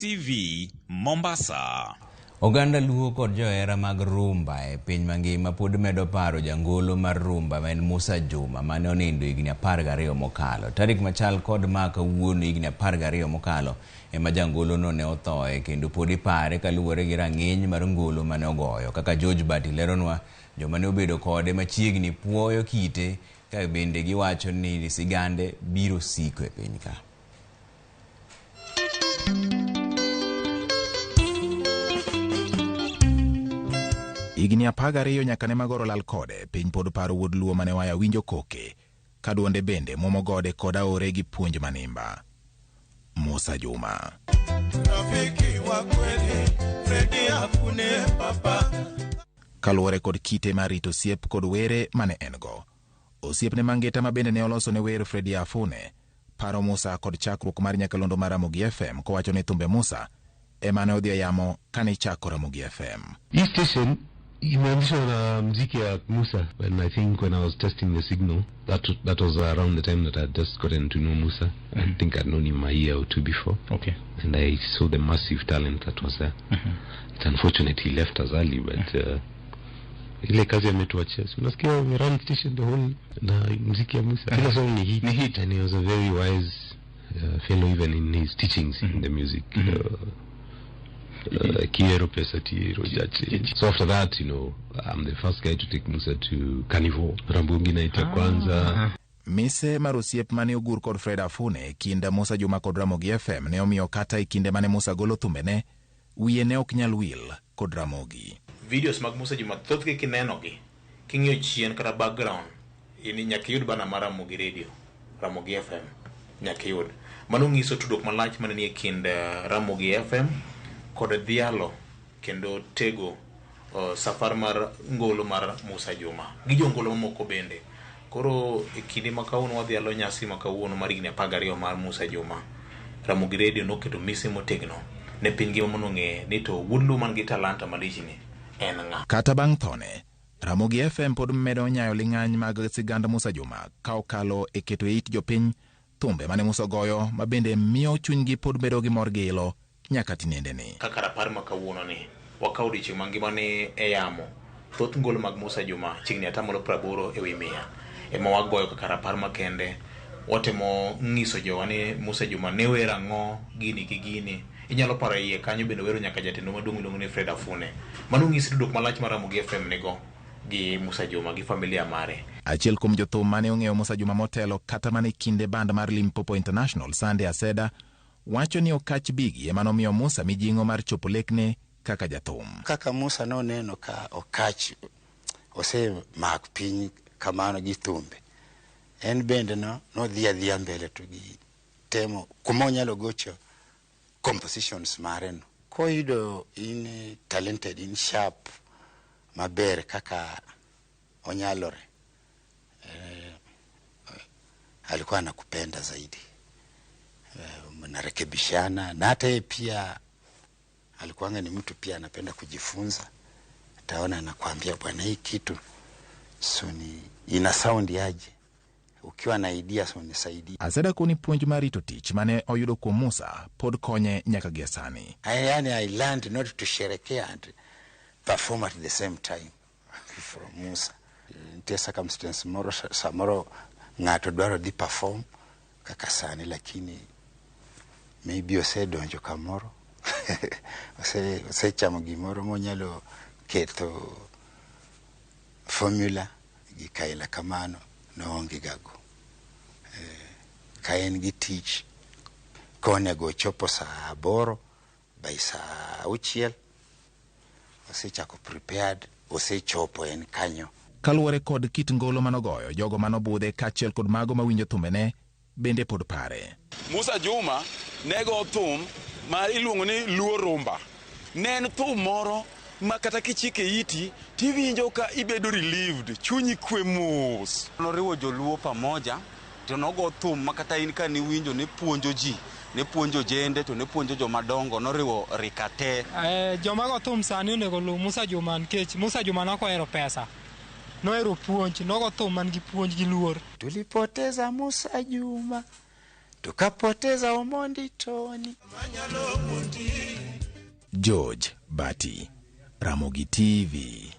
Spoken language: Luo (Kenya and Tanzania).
TV, Mombasa. Oganda Luo kod johera mag rumba e piny mangima pod medo paro jangolo mar rumba ma en Musa Juma mane onindo higni 12 mokalo. Tarik machal kod ma kawuono higni 12 mokalo ema jangolono ne othoe kendo pod ipare kaluwore gi rang'iny mar ngolo mane ogoyo. Kaka George Bati leronwa, joma ne obedo kode machiegni puoyo kite ka bende giwacho ni sigande biro siko e piny ka. Higni 12 nyaka ne Magoro lal kode, piny pod paro wuod Luo mane waya winjo koke, ka duonde bende muomo gode kod aore gi puonj manimba. Musa Juma. Rafiki wa kweli, Fredi Afune papa. Kaluwore kod kite mar rito osiep kod were mane en go. Osiepne Mangeta ma bende ne oloso ne wer Fredi Afune, paro Musa kod chakruok mar nyakalondo mar Ramogi FM kowacho ni thumbe Musa ema ne odhi e yamo kane ichako Ramogi FM. Hii station imeanzishwa na mziki ya Musa when I think when I was testing the signal that was around the time that I had just gotten to know Musa. I think I'd known him a year or two before. And I saw the massive talent that was there. It's unfortunate he left us early, but ile kazi ametuachia. Si unasikia we run station the whole na mziki ya Musa. Kila song ni hit. Ni hit. And he was a very wise fellow even in his teachings in the music. Kiero pesa tiero jache. So after that, I'm the first guy to take Musa to Carnival. Rambungi night ya kwanza. Mise mar osiep mane ogur kod Fred Afune kind Musa Juma kod Ramogi FM ne omiyo kata e kinde mane Musa golo thumbene, wiye ne ok nyal wil kod Ramogi. Videos mag Musa Juma thothgi kinenogi, king'iyo chien kata background, in nyaka iyud bana mar Ramogi Radio, Ramogi FM, nyaka iyud. Mano nyiso tudruok malach mane nie kind Ramogi FM kod dhialo kendo tego safar mar ngolo mar Musa Juma gi jongolo mamoko bende. Koro e kinde ma kawuono wadhialo nyasi ma kawuono mar higni 12 mar Musa Juma, Ramogi Radio noketo mise motegno ne piny ngima mondo ong'e ni to wuod Luo man gi talanta malich ni en ng'a. Kata bang' thone, Ramogi FM pod medo nyayo ling'any mag sigand Musa Juma ka okalo e keto e it jopiny thumbe mane Musa ogoyo ma bende miyo chunygi pod bedo gi mor gi ilo nyaka tinendeni. Kaka rapar ma kawuono ni, wakawo odiochieng' mangima ni e yamo, thoth ngolo mag Musa Juma chiegni atamalo 80 ewi 100 ema wagoyo kaka rapar makende. Watemo ng'iso jowa ni Musa Juma ne wero ang'o, gini gi gini. Inyalo paro iye kanyo bende wero nyaka jatendo maduong' miluongo ni Fred Afune. Mano ng'isi tudruok malach mar Ramogi FM nigo gi Musa Juma gi familia mare. Achiel kuom jothum mane ong'eyo Musa Juma motelo kata mana e kinde band mar Limpopo International, Sunday Aseda, wacho ni Okach Bigi ema nomiyo Musa mijing'o mar chopo lekne kaka jathum. Kaka Musa noneno ka Okach osemak piny kamano gi thumbe, en bende nodhi adhiya mbele to gi temo kuma onyalo gocho compositions mare no. Koyudo in talented, in sharp maber kaka onyalore, alikuwa anakupenda zaidi. Mnarekebishana na hata yeye pia alikuwa ni mtu pia anapenda kujifunza. Ataona anakuambia bwana hii kitu so ni ina sound aje, ukiwa na idea so nisaidie. Aseda koni puonj mar rito tich mane oyudo kuom Musa pod konye nyaka gie sani. I learned not to sherekea and perform at the same time from Musa. Nitie circumstance moro samoro ng'ato dwaro dhi perform kaka sani, lakini maybe osedonjo kamoro osechamo gimoro monyalo ketho formula gi kaila kamano noonge gago. Ka en gi tich konego ochopo saa 8 by saa 6 osechako prepared, osechopo en kanyo. Kaluwore kod kit ngolo manogoyo, jogo manobudhe kaachiel kod mago mawinjo thumbene bende pod pare. Musa Juma ne go thum ma iluongo ni Luo Rumba. Ne en thum moro ma kata kichike iti tiwinjo ka ibedo relieved, chunyi kwe mos. Noriwo joluo pamoja to nogo thum ma kata in ka niwinjo ne puonjo ji, ne puonjo jende to ne puonjo jomadongo, noriwo rika te. Joma go thum sani onego luw Musa Juma nikech Musa Juma nok ohero pesa. Nohero puonj, nogo thum man gi puonj gi luor. Tulipoteza Musa Juma, Tukapoteza Omondi Tony. George Bati, Ramogi TV.